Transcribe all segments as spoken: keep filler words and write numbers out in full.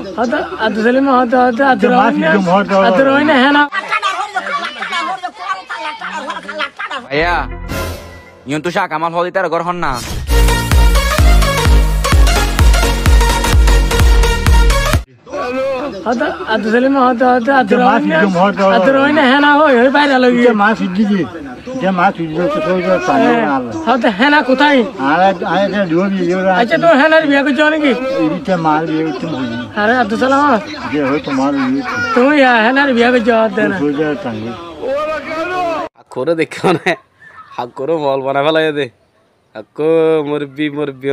Hoóde Abdus Salim, hoóde, hoóde, Abdur Rahman, Abdur Rahman, héna. Báiya, iyóntu Cáh Kamal hoóde ítara gór hon na. Hoóde Abdus Salim, hoóde, hoóde, Abdur Rahman, Abdur Rahman, héna, ói, ói, báiral ói giyé. Ite maá fiddi de. Ite maá fiddi de, ite sói de, sói de, sói de. Hoóde héna kotá? Añára, añára ite duwá biya goijjé. Accá, tuñí hénar biya goijjó né ki? Ite maár biya goijjé hoói. Aré, Abdus Salam. Ite hoói tuáñr biya goijjé. Tuñí ya hénar biya goijjó, hoóde na. Sói de, sói de. Hakkóre dekó né. Hakkóre mol banai félaiye de. Hakkó morobbi, morobbi.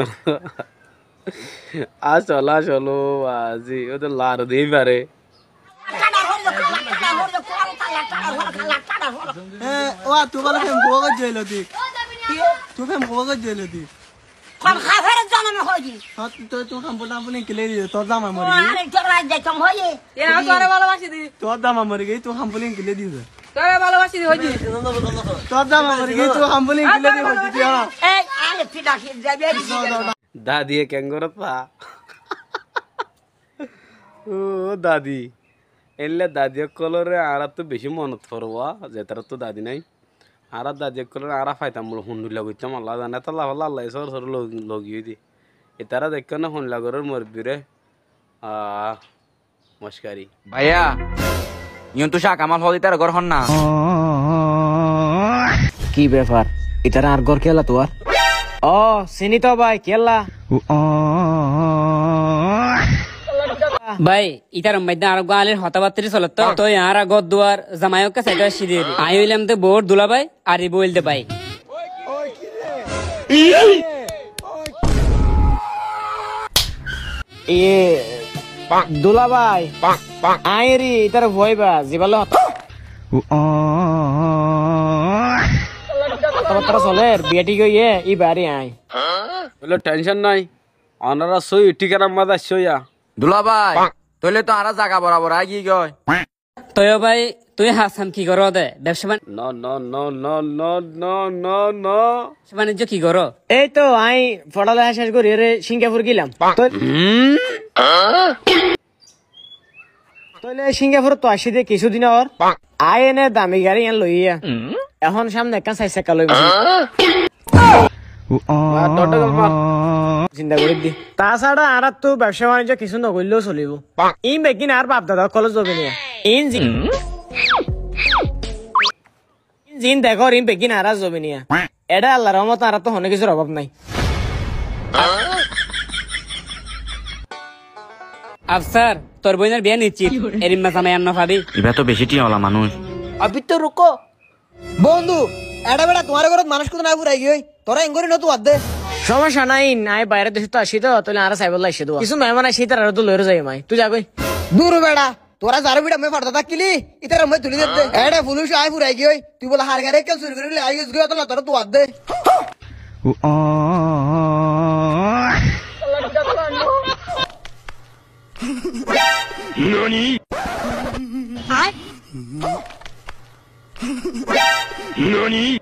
Asol, asol, ó bazi, ó to lar de ibáre. Hé, ó, tui bóle fem kúa goijjó óile tui. Tui fem kúa goijjó óile tui. Kon kaferor zonome hoói di. Há, tui, tui, tui hambuli, hambuli kile di, tor zama mori giyé. Añára tor zama mori giyé, tui hambuli kile di. Tor zama mori giyé, tui hambuli kile di, hoói di, tui, há. Ei, añára tui daki zaibe. Dadiye keéngoré fa? Ó dadi, éilla dadi ókkolóre añáráttu bicí monot foré, zetaráttu dadi nái. Añára dadi ókkolóre añára faitam bóli, hondilla goittám Allah zane, étalla falla Allah ye sór sór lo-, logi ói de. Itará deikkó né hondilla gorér morobbiré. Aá, mockari. Báiya, iyóntu Cáh Kamal hoóde ítara gór hon na. Ki befar? Ítara añár gór kiyólla tuwar? Ó, siní to bái, kiyólla? Bái, ítarar maidde añára uggúa añálir hotábattári soler tó. Tói añára gór duar zamai ókka saidó aiccí dé. Aññí óilam dé boór dulabái, ar ibá óilde bái. Iye, dulabái, aññí eri ítara fuaibá, zibálla hotá-, hotábattára soler, biya thík óiye, íba ari aññí. Tóile thenshon nái. Onára sóiyi thíkanar mazé aiccó ya. Dulabái, tóile to añára zaga borabor aigiyí goi. Toi ó bái, tuñí ham-sam ki goró de? Bebsá ban-, no, no, no. Bebsá banijjo ki goró? Éi to, aññí foráleha céc goríyeré Singafur gílam. Toi-, tóile Singafuróttu aiccí de kissú din ór. Aññí ene dami garí yián loiyé. Ehón sámne ekkán sair cakka loiyum. Cinta gorí di. Tasára añáráttu bebsá banijjo kissú nogoillé ó solibó. Iín beggín añár baf dada ókkolór zobin iín. Iín zi-, iín ziín dekór iín beggín añárár zobin iín. Eçé Allar rohómote añáráttu honó kissúr obáf nái. Afsár, tor bóinor biyá niccit. Erimma zamai ar nofabí. Ibá to bicí thiañola manúic. Abí to rukó. Bondú, eçé beça tuáñr górot manúic kútuna furai giyói, toré engori no tuaddé. Cómocca nái, aññí bairor decóttu aiccí to, tóile añára saibólla aiccí dua. Kissú meéman aiccí, ítararé dóri loiyóre zaiyum aññí. Tui zagói. Dúr beça, tuáñra zaró biça mui forda tákkili, ítarar mui tulí dedde. Eçé fulúic aái furai giyói, tui bóle har gari ekkán suri gorí loi aiyós goi, ótolla toré tuaddé. Nani? Aái? Nani?